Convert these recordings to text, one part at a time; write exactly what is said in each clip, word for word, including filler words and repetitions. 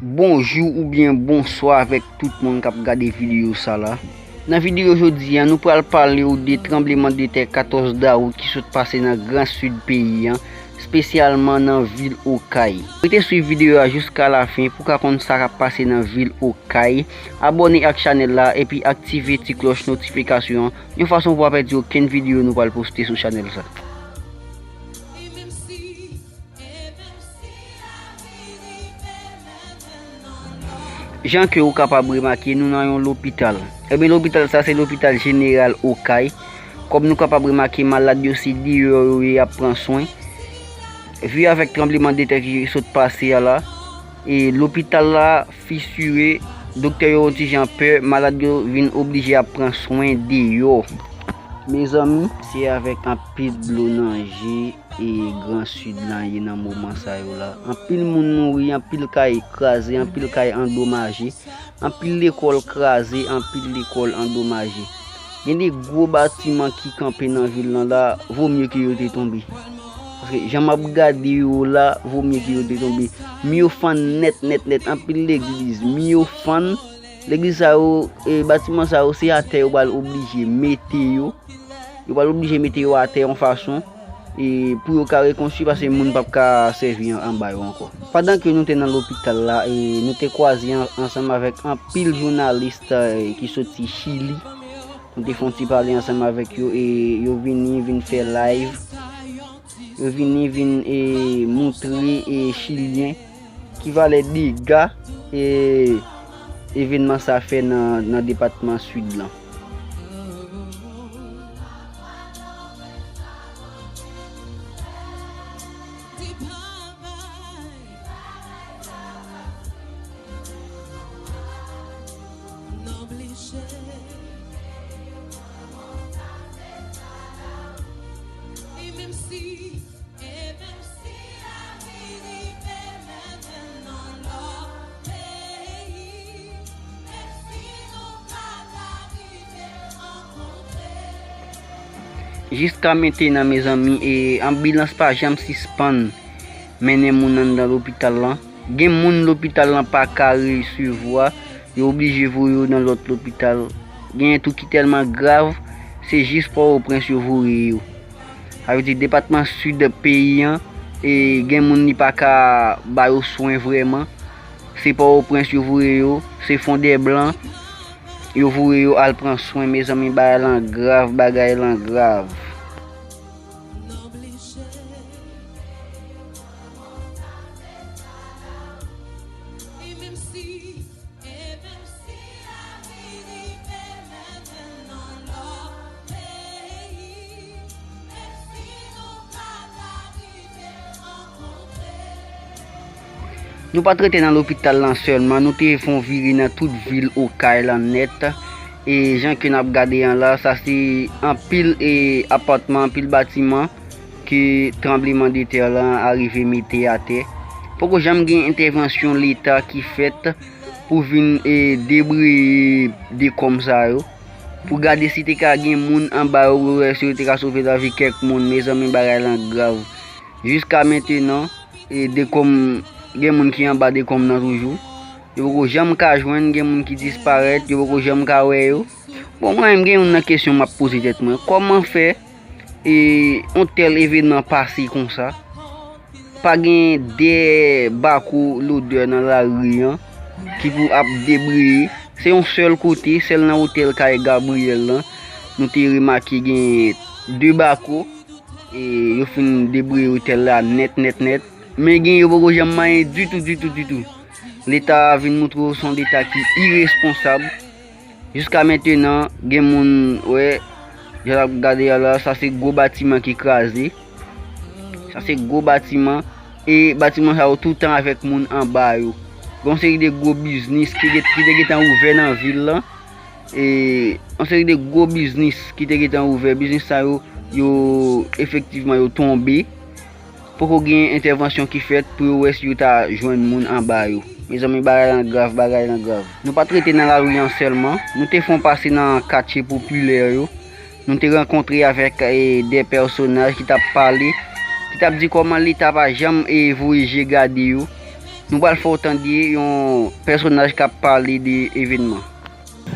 Bonjou oubyen bonswa avèk tout moun k ap gade videyo sa la. Nan videyo jodi a, nou pral pale w de tranblemanntè katòz dawout ki sot pase nan gran sid peyi a, espesyalman nan vil Okay. Rete swiv videyo a jiska lafen pou w ka konn sa k ap pase nan vil Okay. Abòne ak chanèl la epi aktive ti klòch notifikasyon an, yon fason pou w pa pèdi okenn videyo nou pral poste sou chanèl sa. Jan ke ou kapab remake, nou nan yon lopital. Ebyen, lopital sa se lopital jeneral Okay. Kòm nou kapab remake, malad yo se deyò yo ye ap pran swen. Vi avèk tranblemanntè ki sot pase a la, e lopital la fisire, doktè yo yon ti jan pè, malad yo vin oblije ap pran swen deyò. Mezanmi, se avèk anpil dlo nan je e Gran Sid lan ye nan moman sa yo la. Anpil moun mouri, anpil kay kraze, anpil kay andomaje, anpil lekòl kraze, anpil lekòl andomaje. Gen de gwo batiman ki kanpe nan vil lan la, vo mye ke yo te tonbe. Paske jan m ap gade yo la, vo mye ke yo te tonbe. Mi yo fann nèt, nèt, nèt. Anpil legliz, mi yo fann. Legliz sa yo, e, batiman sa yo, se atè yo pral oblije mete yo. Yo pral oblije mete yo atè yon fason, e, pou yo ka rekonstwi, paske moun p ap ka sèvi an, anba yo ankò. Pandan ke nou te nan lopital la, e, nou te kwaze an-, ansanm avèk anpil jounalis, e, ki soti Chili. Nou te fè yon ti pale ansanm avèk yo, e yo vini, vin fè live. Yo vini, vin, e, moutre, e, Chilyen ki valè dega, e, evènman sa fè nan, nan depatman Sid lan. Jiska mentenan, mezanmi, e, anbilans pa janm sispann mennen moun anndan lopital lan. Gen moun lopital lan pa ka resevwa, yo oblije voye yo nan lòt lopital. Genyen tou ki tèlman grav, se jis Pòtoprens yo voye yo. Sa vle di depatman Sid peyi an, e gen moun li pa ka ba yo swen vrèman. Se Pòtoprens yo voye yo, se Fondèblan yo voye yo al pran swen, mezanmi, bagay lan grav, bagay lan grav. Nou pa t rete nan lopital lan sèlman, nou te fè yon vire nan tout vil Okay lan nèt. E jan ke n ap gade an la, sa se anpil, e, apatman, anpil batiman ke tranblemanntè lan arive mete atè. Poko janm gen entèvansyon Leta ki fèt pou vin, e, debreye dekonm sa yo, pou gade si te ka gen moun anba yo, pou wè si yo te ka sove lavi kèk moun. Mezanmi, bagay lan grav. Jiska mentenan, e, dekonm, gen moun ki anba dekonm nan toujou. Yo poko janm ka jwenn, gen moun ki disparèt, yo poko janm ka wè yo. Bon, mwen menm gen youn nan kesyon m ap poze tèt mwen. Kòman fè, e, yon tèl evènman pase konsa? Pa gen de bako lodè nan lari an ki pou ap debreye. Se yon sèl kote, sèl nan otèl kay Gabriel lan, nou te remake gen de bako, e yo fin debreye otèl la nèt, nèt, nèt. Men gen yo poko janm manyen ditou, ditou, ditou. Leta a vin moutre w se yon Leta ki iresponsab. Jiska mentenan, gen moun, wè, jan n ap gade a la, sa se gwo batiman ki kraze. Sa se gwo batiman. E batiman sa yo toutan avèk moun anba yo. Gen yon seri de gwo biznis ki, ki te gentan ouvè nan vil lan. E yon seri de gwo biznis ki te gentan ouvè. Biznis sa yo, yo efektivman, yo tonbe. Poko gen entèvansyon ki fèt pou yo wè si yo ta jwenn moun anba yo. Mezanmi, bagay lan grav, bagay lan grav. Nou pa t rete nan lari an sèlman, nou te fè yon pase nan katye popilè yo. Nou te rankontre avèk, e, de pèsonaj ki t ap pale, ki t ap di kòman Leta pa janm, e, voye je gade yo. Nou pral fè w tande yon pèsonaj k ap pale de evènman.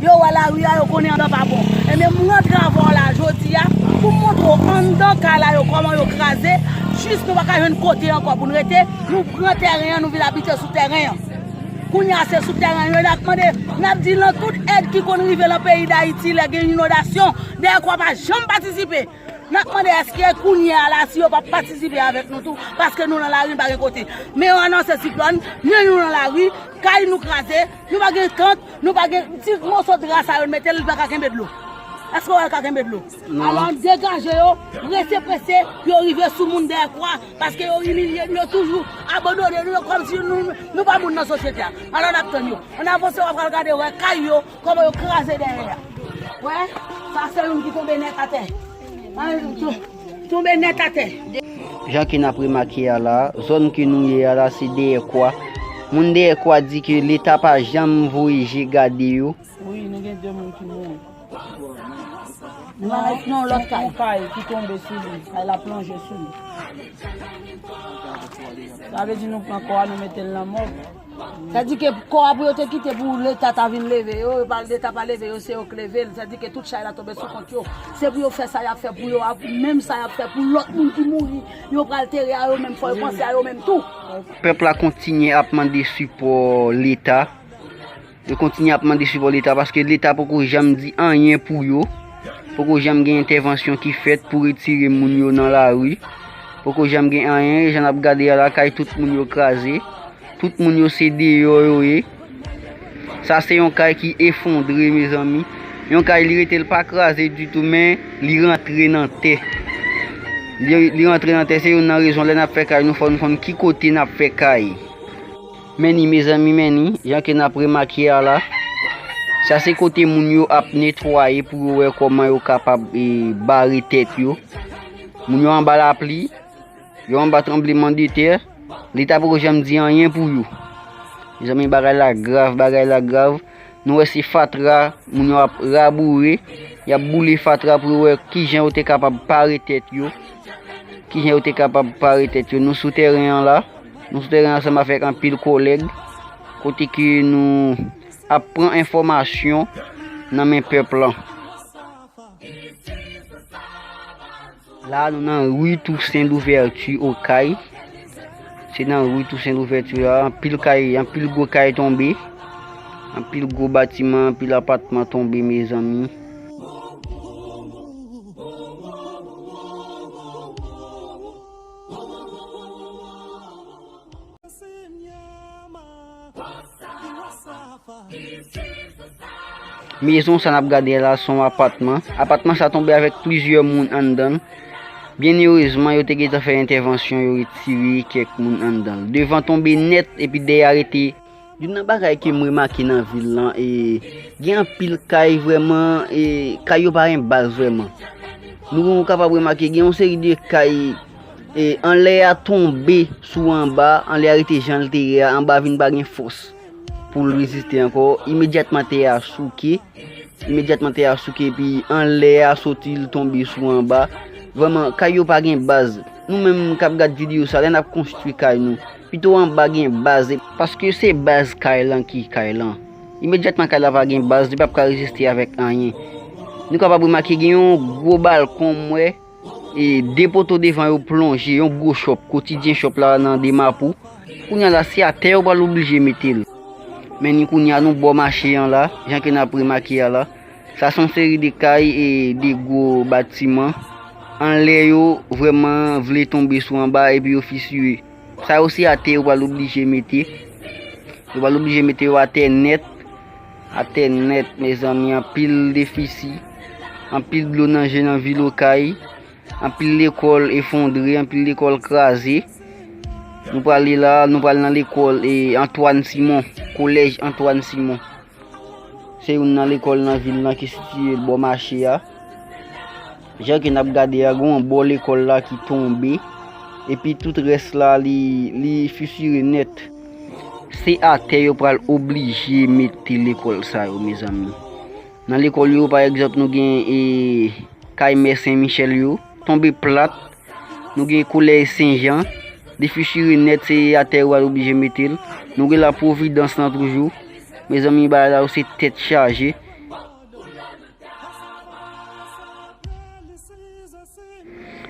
Yo wè lari a, yo konnen anndan pa bon. Ebyen, m rantre avè w la jodi a pou m montre w anndan kay la yo kòman yo kraze, jis nou pa ka jwenn kote ankò pou n rete. Nou pran tèren an, nou vin abite sou tèren an. Kounye a se sou tèren yo n ap mande, n ap di nan tout èd ki konn rive nan peyi Dayiti lè gen inondasyon, Dèyèkwa pa janm patisipe. N ap mande èske kounye a la si yo p ap patisipe avèk nou tou, paske nou nan lari, n pa gen kote. Men yo anonse siklòn, men nou nan lari, kay nou kraze, nou pa gen tant, nou pa gen ti moso dra sa yo mete, li pa ka kenbe dlo. Èske w wè l ka kenbe dlo? Non. Alò, degaje yo, prese, prese, pou yo rive sou moun Dèyèkwa, paske yo imilye nou, yo toujou abandone nou, yo kòmsi nou, nou pa moun nan sosyete a. Alò, n ap tann yo. Ann avanse, w ap pral gade, wè, kay yo, kòman yo kraze dèyè a. Wè, sa se youn ki tonbe nèt atè. An, tou- tonbe nèt atè. Jan ke n ap remake a la, zòn ke nou ye a la, se Dèyèkwa. Moun Dèyèkwa di ke Leta pa janm voye je gade yo. Wi, nou gen de moun ki mouri. Nan, nan lòt kay. Yon kay ki tonbe sou li, kay la plonje sou li. Sa vle di nou pran kò a, nou mete l nan mòg. Sa di ke kò a pou yo te kite pou Leta ta vin leve yo, yo pa, Leta pa leve yo, se yo k leve l. Sa di ke tout chay la tonbe sou kont yo. Se pou yo fè sa y ap fè pou yo, ap, menm sa y ap fè pou lòt moun ki mouri, yo pral tere a yo menm, fò yo panse a yo menm tou. Pèp la kontinye ap mande sipò Leta. Yo kontinye ap mande sipò Leta paske Leta poko janm di anyen pou yo. Poko janm gen entèvansyon ki fèt pou retire moun yo nan lari. Poko janm gen anyen, jan n ap gade a la, kay tout moun yo kraze. Tout moun yo se deyò yo ye. Sa se yon kay ki efondre, mezanmi. Yon kay li rete l pa kraze ditou, men li rantre nan tè. Li, li rantre nan tè, se youn nan rezon lè n ap fè kay, nou fò nou konn ki kote n ap fè kay. Men ni, mezanmi, men ni, jan ke n ap remake a la, sa se kote moun yo ap netwaye pou yo wè kòman yo kapab, e, bare tèt yo. Moun yo anba lapli, yo anba tranblemanntè, Leta poko janm di anyen pou yo. Mezanmi, bagay la grav, bagay la grav. Nou wè se fatra, moun yo ap raboure, y ap boule fatra pou yo wè kijan yo te kapab pare tèt yo. Kijan yo te kapab pare tèt yo. Nou sou tèren an la, nou sou tèren ansanm avèk anpil kòlèg, kote ke nou ap pran enfòmasyon nan men pèp lan. La, nou nan ri Tousen Louvèti, Okay. Se nan ri Tousen Louvèti la, anpil kay, anpil gwo kay tonbe. Anpil gwo batiman, anpil apatman tonbe, mezanmi. Mezon sa n ap gade a la se yon apatman. Apatman sa tonbe avèk plizyè moun anndan l. Byen erezman, yo te gentan fè entèvansyon, yo retire kèk moun anndan l. Devan tonbe nèt, epi dèyè a rete. Youn nan bagay ke m remake nan vil lan, e, gen anpil kay vrèman, e, kay yo pa gen baz vrèman. Nou kapab remake, gen yon seri de kay, e, anlè a tonbe sou anba, anlè a rete jan l te ye a, anba vin pa gen fòs pou l reziste ankò. Imedyatman tè a souke, imedyatman tè a souke, epi anlè a soti, l tonbe sou anba. Vrèman, kay yo pa gen baz. Nou menm k ap gad videyo sa, lè n ap konstwi kay nou, pito anba gen baz, paske se baz kay lan ki kay lan. Imedyatman kay la pa gen baz, li p ap ka reziste avèk anyen. Nou kapab remake gen yon gwo balkon, m wè, e de poto devan yo plonje, yon gwo chòp, Quotidien Shop la nan Demapou. Kounye a la, se atè yo pral oblije mete l. Men ni kounye a, nou bò mache an la, jan ke n ap remake a la. Sa se yon seri de kay e de gwo batiman. Anlè yo vrèman vle tonbe sou anba epi yo fisire. Sa yo se atè yo pral oblije mete. Yo pral oblije mete yo atè nèt. Atè nèt, mezanmi, anpil defisi. Anpil dlo nan je nan vil Okay. Anpil lekòl efondre, anpil lekòl kraze. Nou prale la, nou pral nan lekòl, e, Antoine Simon, kolèj Antoine Simon. Se youn nan lekòl nan vil lan ki sitiye bò mache a. Jan ke n ap gade a, gen yon bò lekòl la ki tonbe. Epi tout rès la, li, li fisire nèt. Se atè yo pral oblije mete lekòl sa yo, mezanmi. Nan lekòl yo, pa egzanp, nou gen, e, kay mè Sen Michèl yo, tonbe plat. Nou gen kolèj Sen Jan, Defichire nèt, se atè ou al oblije mete l. Nou gen la Providence lan toujou. Mezanmi, bagay la yo se tèt chaje.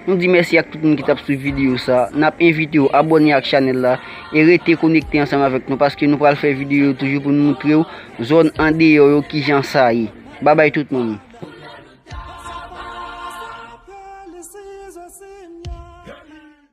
Nou di mèsi ak tout moun ki t ap swiv videyo sa. N ap envite w abòne ak chanèl la e rete konekte ansanm avèk nou, paske nou pral fè videyo toujou pou nou montre w zòn andeyò yo kijan sa ye. Babay tout moun.